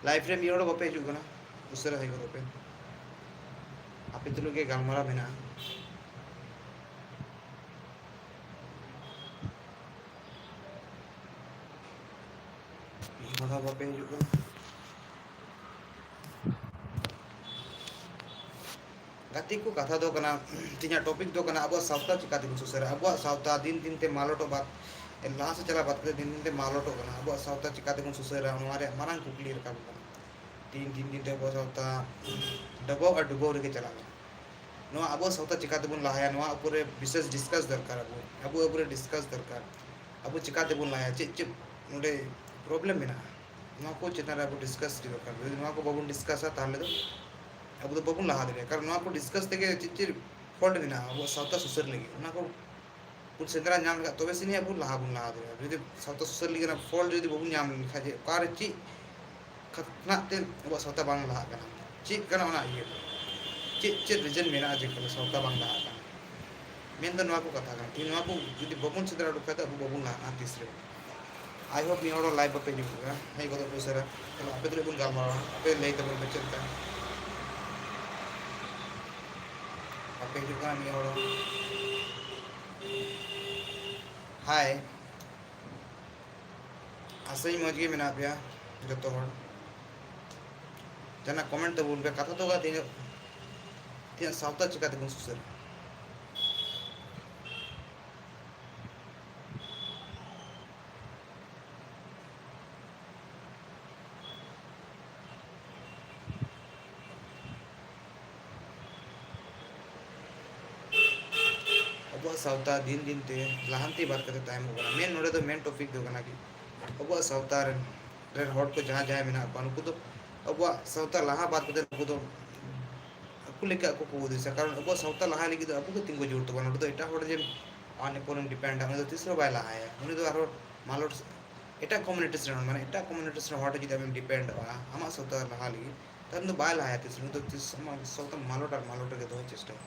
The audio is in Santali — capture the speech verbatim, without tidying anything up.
ᱞᱟᱭᱤᱵᱷ ᱨᱮ ᱢᱤᱫ ᱦᱚᱲ ᱦᱚᱸ ᱵᱟᱯᱮ ᱦᱤᱡᱩᱜ ᱠᱟᱱᱟ, ᱩᱥᱟᱹᱨᱟ ᱦᱮᱡ ᱜᱚᱫᱚᱜ ᱯᱮ, ᱟᱯᱮ ᱛᱩᱞᱩᱡ ᱜᱮ ᱜᱟᱞᱢᱟᱨᱟᱣ ᱢᱮᱱᱟᱜᱼᱟ᱾ ᱢᱤᱫ ᱦᱚᱲ ᱦᱚᱸ ᱵᱟᱯᱮ ᱦᱤᱡᱩᱜ ᱠᱟᱱᱟ᱾ ᱜᱟᱛᱮ ᱠᱚ, ᱠᱟᱛᱷᱟ ᱫᱚ ᱠᱟᱱᱟ, ᱛᱮᱦᱮᱧᱟᱜ ᱴᱚᱯᱤᱠ ᱫᱚ ᱠᱟᱱᱟ ᱟᱵᱚᱣᱟᱜ ᱥᱟᱶᱛᱟ ᱪᱤᱠᱟᱹ ᱛᱮᱵᱚᱱ ᱥᱩᱥᱟᱹᱨᱟ᱾ ᱟᱵᱚᱣᱟᱜ ᱥᱟᱶᱛᱟ ᱫᱤᱱ ᱫᱤᱱ ᱛᱮ ᱢᱟᱞᱚᱴᱚᱜ ᱵᱟᱫ, ᱞᱟᱦᱟ ᱥᱮᱫ ᱪᱟᱞᱟᱜ ᱵᱟᱫ ᱠᱟᱛᱮ ᱫᱤᱱ ᱫᱤᱱ ᱛᱮ ᱢᱟᱞᱚᱴᱚᱜ ᱠᱟᱱᱟ᱾ ᱟᱵᱚᱣᱟᱜ ᱥᱟᱶᱛᱟ ᱪᱤᱠᱟᱹ ᱛᱮᱵᱚᱱ ᱥᱩᱥᱟᱹᱨᱟ, ᱱᱚᱣᱟ ᱨᱮᱭᱟᱜ ᱢᱟᱨᱟᱝ ᱠᱩᱠᱞᱤ ᱨᱟᱠᱟᱵ ᱠᱟᱱᱟ᱾ ᱫᱤᱱ ᱫᱤᱱ ᱫᱤᱱ ᱛᱮ ᱟᱵᱚᱣᱟᱜ ᱥᱟᱶᱛᱟ ᱰᱚᱵᱚᱜ ᱟᱨ ᱰᱩᱵᱟᱹᱣ ᱨᱮᱜᱮ ᱪᱟᱞᱟᱜ ᱠᱟᱱᱟ᱾ ᱱᱚᱣᱟ ᱟᱵᱚᱣᱟᱜ ᱥᱟᱶᱛᱟ ᱪᱤᱠᱟᱹ ᱛᱮᱵᱚᱱ ᱞᱟᱦᱟᱭᱟ, ᱱᱚᱣᱟ ᱩᱯᱚᱨ ᱨᱮ ᱵᱤᱥᱮᱥ ᱰᱤᱥᱠᱟᱥ ᱫᱚᱨᱠᱟᱨ᱾ ᱟᱵᱚ, ᱟᱵᱚ ᱩᱯᱚᱨ ᱨᱮ ᱰᱤᱥᱠᱟᱥ ᱫᱚᱨᱠᱟᱨ᱾ ᱟᱵᱚ ᱪᱤᱠᱟᱹ ᱛᱮᱵᱚᱱ ᱞᱟᱦᱟᱭᱟ, ᱪᱮᱫ ᱪᱮᱫ ᱱᱚᱰᱮ ᱯᱨᱚᱵᱞᱮᱢ ᱢᱮᱱᱟᱜᱼᱟ, ᱱᱚᱣᱟ ᱠᱚ ᱪᱮᱛᱟᱱ ᱨᱮ ᱟᱵᱚ ᱰᱤᱥᱠᱟᱥ ᱤᱫᱤ ᱫᱚᱨᱠᱟᱨ᱾ ᱡᱩᱫᱤ ᱱᱚᱣᱟ ᱠᱚ ᱵᱟᱵᱚᱱ ᱰᱤᱥᱠᱟᱥᱟ, ᱛᱟᱦᱚᱞᱮ ᱫᱚ ᱟᱵᱚ ᱫᱚ ᱵᱟᱵᱚᱱ ᱞᱟᱦᱟ ᱫᱟᱲᱮᱭᱟᱜᱼᱟ᱾ ᱠᱟᱨᱚᱱ ᱱᱚᱣᱟ ᱠᱚ ᱰᱤᱥᱠᱟᱥ ᱛᱮᱜᱮ ᱪᱮᱫ ᱪᱮᱫ ᱯᱷᱚᱞᱴ ᱢᱮᱱᱟᱜᱼᱟ ᱟᱵᱚᱣᱟᱜ ᱥᱟᱶᱛᱟ ᱥᱩᱥᱟᱹᱨ ᱞᱟᱹᱜᱤᱫ, ᱚᱱᱟ ᱠᱚ ᱵᱚᱱ ᱥᱮᱸᱫᱽᱨᱟ ᱧᱟᱢ ᱞᱮᱠᱷᱟᱱ ᱛᱚᱵᱮ ᱥᱮ ᱱᱤᱭᱟᱹ ᱟᱵᱚ ᱞᱟᱦᱟ ᱵᱚᱱ ᱞᱟᱦᱟ ᱫᱟᱲᱮᱭᱟᱜᱼᱟ᱾ ᱡᱩᱫᱤ ᱥᱟᱶᱛᱟ ᱥᱩᱥᱟᱹᱨ ᱞᱟᱹᱜᱤᱫ ᱚᱱᱟ ᱯᱷᱚᱞᱴ ᱡᱩᱫᱤ ᱵᱟᱵᱚᱱ ᱧᱟᱢ ᱞᱮᱠᱷᱟᱱ ᱡᱮ ᱚᱠᱟᱨᱮ ᱪᱮᱫ ᱠᱷᱚᱱᱟᱜ ᱛᱮ ᱟᱵᱚᱣᱟᱜ ᱥᱟᱶᱛᱟ ᱵᱟᱝ ᱞᱟᱦᱟᱜ ᱠᱟᱱᱟ, ᱪᱮᱫ ᱠᱟᱱᱟ ᱚᱱᱟ ᱤᱭᱟᱹ, ᱪᱮᱫ ᱪᱮᱫ ᱨᱤᱡᱮᱱ ᱢᱮᱱᱟᱜᱼᱟ ᱡᱮ ᱥᱟᱶᱛᱟ ᱵᱟᱝ ᱞᱟᱦᱟᱜ ᱠᱟᱱᱟ, ᱢᱮᱱ ᱫᱚ ᱱᱚᱣᱟ ᱠᱚ ᱠᱟᱛᱷᱟ ᱠᱟᱱᱟ᱾ ᱛᱮᱦᱮᱧ ᱱᱚᱣᱟ ᱠᱚ ᱡᱩᱫᱤ ᱵᱟᱵᱚᱱ ᱥᱮᱸᱫᱽᱨᱟ ᱩᱰᱩᱠ ᱠᱷᱟᱡ ᱫᱚ ᱟᱵᱚ ᱵᱟᱵᱚᱱ ᱞᱟᱦᱟᱜᱼᱟ ᱛᱤᱥ ᱨᱮ᱾ I hope ᱢᱤᱫ ᱦᱚᱲ ᱦᱚᱸ ᱞᱟᱭᱤᱵᱷ ᱵᱟᱯᱮ ᱦᱤᱡᱩᱜ ᱠᱟᱱᱟ, ᱦᱮᱡ ᱜᱚᱫᱚᱜ ᱯᱮ ᱩᱥᱟᱹᱨᱟ᱾ ᱛᱟᱦᱞᱮ ᱟᱯᱮ ᱛᱩᱞᱩᱡ ᱵᱚᱱ ᱜᱟᱞᱢᱟᱨᱟᱣᱟ, ᱟᱯᱮ ᱞᱟᱹᱭ ᱛᱟᱵᱚᱱ ᱯᱮ ᱪᱮᱫ ᱞᱮᱠᱟ᱾ ᱵᱟᱯᱮ ᱦᱤᱡᱩᱜ ᱠᱟᱱᱟ ᱢᱤᱫ ᱦᱚᱲ ᱦᱚᱸ᱾ ᱦᱟᱭ, ᱟᱥᱟᱧ ᱢᱚᱡᱽ ᱜᱮ ᱢᱮᱱᱟᱜ ᱯᱮᱭᱟ ᱡᱚᱛᱚ ᱦᱚᱲ᱾ ᱡᱟᱦᱟᱱᱟᱜ ᱠᱚᱢᱮᱱᱴ ᱛᱟᱵᱚᱱ ᱯᱮ, ᱠᱟᱛᱷᱟ ᱫᱚ ᱠᱟᱱᱟ ᱛᱮᱦᱮᱧ ᱫᱚ ᱛᱮᱦᱮᱧ ᱥᱟᱶᱛᱟ ᱪᱤᱠᱟᱹ ᱛᱮᱵᱚᱱ ᱥᱩᱥᱟᱹᱨᱟ? ᱟᱵᱚᱣᱟᱜ ᱥᱟᱶᱛᱟ ᱫᱤᱱ ᱫᱤᱱ ᱛᱮ ᱞᱟᱦᱟᱱᱛᱤ ᱵᱟᱫ ᱠᱟᱛᱮ ᱛᱟᱭᱚᱢᱚᱜ ᱠᱟᱱᱟ᱾ ᱢᱮᱱ ᱱᱚᱰᱮ ᱫᱚ ᱢᱮᱱ ᱴᱚᱯᱤᱠ ᱫᱚ ᱠᱟᱱᱟ ᱠᱤ ᱟᱵᱚᱣᱟᱜ ᱥᱟᱶᱛᱟ ᱨᱮᱱ, ᱨᱮᱱ ᱦᱚᱲ ᱠᱚ ᱡᱟᱦᱟᱸ ᱡᱟᱦᱟᱸᱭ ᱢᱮᱱᱟᱜ ᱠᱚᱣᱟ, ᱱᱩᱠᱩ ᱫᱚ ᱟᱵᱚᱣᱟᱜ ᱥᱟᱶᱛᱟ ᱞᱟᱦᱟ ᱵᱟᱫ ᱠᱟᱛᱮ ᱱᱩᱠᱩ ᱫᱚ ᱟᱠᱚ ᱞᱮᱠᱟ ᱟᱠᱚ ᱠᱚ ᱦᱩᱫᱤᱥᱟ᱾ ᱠᱟᱨᱚᱱ ᱟᱵᱚᱣᱟᱜ ᱥᱟᱶᱛᱟ ᱞᱟᱦᱟ ᱞᱟᱹᱜᱤᱫ ᱫᱚ ᱟᱵᱚ ᱜᱮ ᱛᱤᱸᱜᱩ ᱡᱟᱹᱨᱩᱲ ᱛᱟᱵᱚᱱᱟ᱾ ᱱᱚᱰᱮ ᱫᱚ ᱮᱴᱟᱜ ᱦᱚᱲ ᱡᱮ ᱟᱨ ᱩᱯᱚᱨᱮᱢ ᱰᱤᱯᱮᱱᱰᱟ, ᱩᱱᱤ ᱫᱚ ᱛᱤᱥ ᱨᱮᱦᱚᱸ ᱵᱟᱭ ᱞᱟᱦᱟᱭᱟ᱾ ᱩᱱᱤ ᱫᱚ ᱟᱨᱦᱚᱸ ᱢᱟᱞᱚᱴ, ᱮᱴᱟᱜ ᱠᱚᱢᱤᱭᱩᱱᱤᱴᱤᱥ ᱨᱮᱱ, ᱢᱟᱱᱮ ᱮᱴᱟᱜ ᱠᱚᱢᱤᱭᱩᱱᱤᱴᱤᱥ ᱨᱮᱱ ᱦᱚᱲ ᱴᱷᱮᱱ ᱡᱩᱫᱤ ᱟᱢᱮᱢ ᱰᱤᱯᱮᱱᱰᱚᱜᱼᱟ ᱟᱢᱟᱜ ᱥᱟᱶᱛᱟ ᱞᱟᱦᱟ ᱞᱟᱹᱜᱤᱫ, ᱛᱟᱦᱞᱮ ᱩᱱᱤ ᱫᱚ ᱵᱟᱭ ᱞᱟᱦᱟᱭᱟ ᱛᱤᱥ ᱨᱮᱦᱚᱸ᱾ ᱩᱱᱤ ᱫᱚ ᱛᱤᱥ ᱟᱢᱟᱜ ᱥᱟᱶᱛᱟ ᱢᱟᱞᱚᱴ ᱟᱨ ᱢᱟᱞᱚᱴ ᱨᱮᱜᱮ ᱫᱚᱦᱚᱭ ᱪᱮᱥᱴᱟᱭᱟ᱾